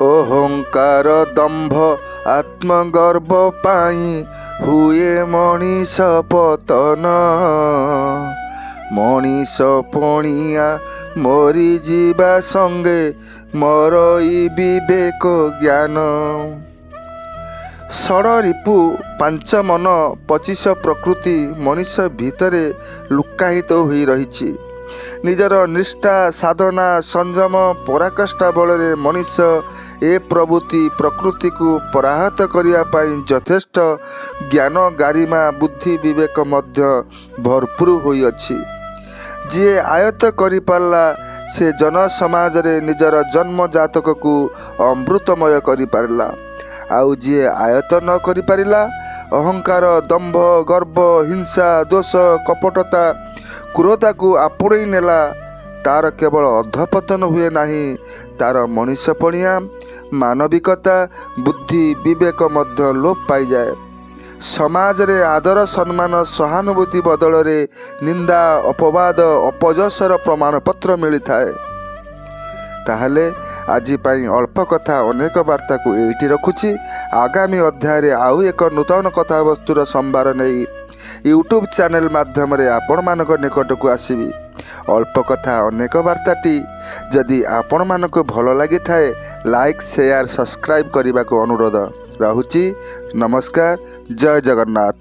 ଅହଙ୍କାର, ଦମ୍ଭ, ଆତ୍ମଗର୍ବ ପାଇଁ ହୁଏ ମଣିଷ ପତନ। ମଣିଷ ପଣିଆ ମରିଯିବା ସଙ୍ଗେ ମରଇ ବିବେକ ଜ୍ଞାନ। ଷଡ଼ ରିପୁ, ପାଞ୍ଚ ମନ, 25 ପ୍ରକୃତି ମଣିଷ ଭିତରେ ଲୁକ୍କାୟିତ ହୋଇ ରହିଛି। ନିଜର ନିଷ୍ଠା, ସାଧନା, ସଂଯମ, ପରାକାଷ୍ଠା ବଳରେ ମଣିଷ ଏ ପ୍ରଭୃତି ପ୍ରକୃତିକୁ ପରାହତ କରିବା ପାଇଁ ଯଥେଷ୍ଟ ଜ୍ଞାନ, ଗାରିମା, ବୁଦ୍ଧି, ବିବେକ ମଧ୍ୟ ଭରପୁର ହୋଇଅଛି। ଯିଏ ଆୟତ୍ତ କରିପାରିଲା, ସେ ଜନସମାଜରେ ନିଜର ଜନ୍ମଜାତକକୁ ଅମୃତମୟ କରିପାରିଲା। ଆଉ ଯିଏ ଆୟତ୍ତ ନ କରିପାରିଲା, ଅହଙ୍କାର, ଦମ୍ଭ, ଗର୍ବ, ହିଂସା, ଦୋଷ, କପଟତା, କ୍ରୂରତାକୁ ଆପଣେଇ ନେଲା, ତାର କେବଳ ଅଧଃପତନ ହୁଏ ନାହିଁ, ତାର ମଣିଷପଣିଆ, ମାନବିକତା, ବୁଦ୍ଧି, ବିବେକ ମଧ୍ୟ ଲୋପ ପାଇଯାଏ। ସମାଜରେ ଆଦର, ସମ୍ମାନ, ସହାନୁଭୂତି ବଦଳରେ ନିନ୍ଦା, ଅପବାଦ, ଅପଯଶର ପ୍ରମାଣପତ୍ର ମିଳିଥାଏ। ତାହେଲେ ଆଜି ପାଇଁ ଅଳ୍ପ କଥା ଅନେକ ବାର୍ତ୍ତାକୁ ଏଇଠି ରଖୁଛି। ଆଗାମୀ ଅଧ୍ୟାୟରେ ଆଉ ଏକ ନୂତନ କଥାବସ୍ତୁର ସମ୍ଭାର ନେଇ ୟୁଟ୍ୟୁବ୍ ଚ୍ୟାନେଲ୍ ମାଧ୍ୟମରେ ଆପଣମାନଙ୍କ ନିକଟକୁ ଆସିବି। ଅଳ୍ପ କଥା ଅନେକ ବାର୍ତ୍ତାଟି ଯଦି ଆପଣମାନଙ୍କୁ ଭଲ ଲାଗିଥାଏ, ଲାଇକ୍, ସେୟାର, ସବସ୍କ୍ରାଇବ୍ କରିବାକୁ ଅନୁରୋଧ ରହୁଛି। ନମସ୍କାର, ଜୟ ଜଗନ୍ନାଥ।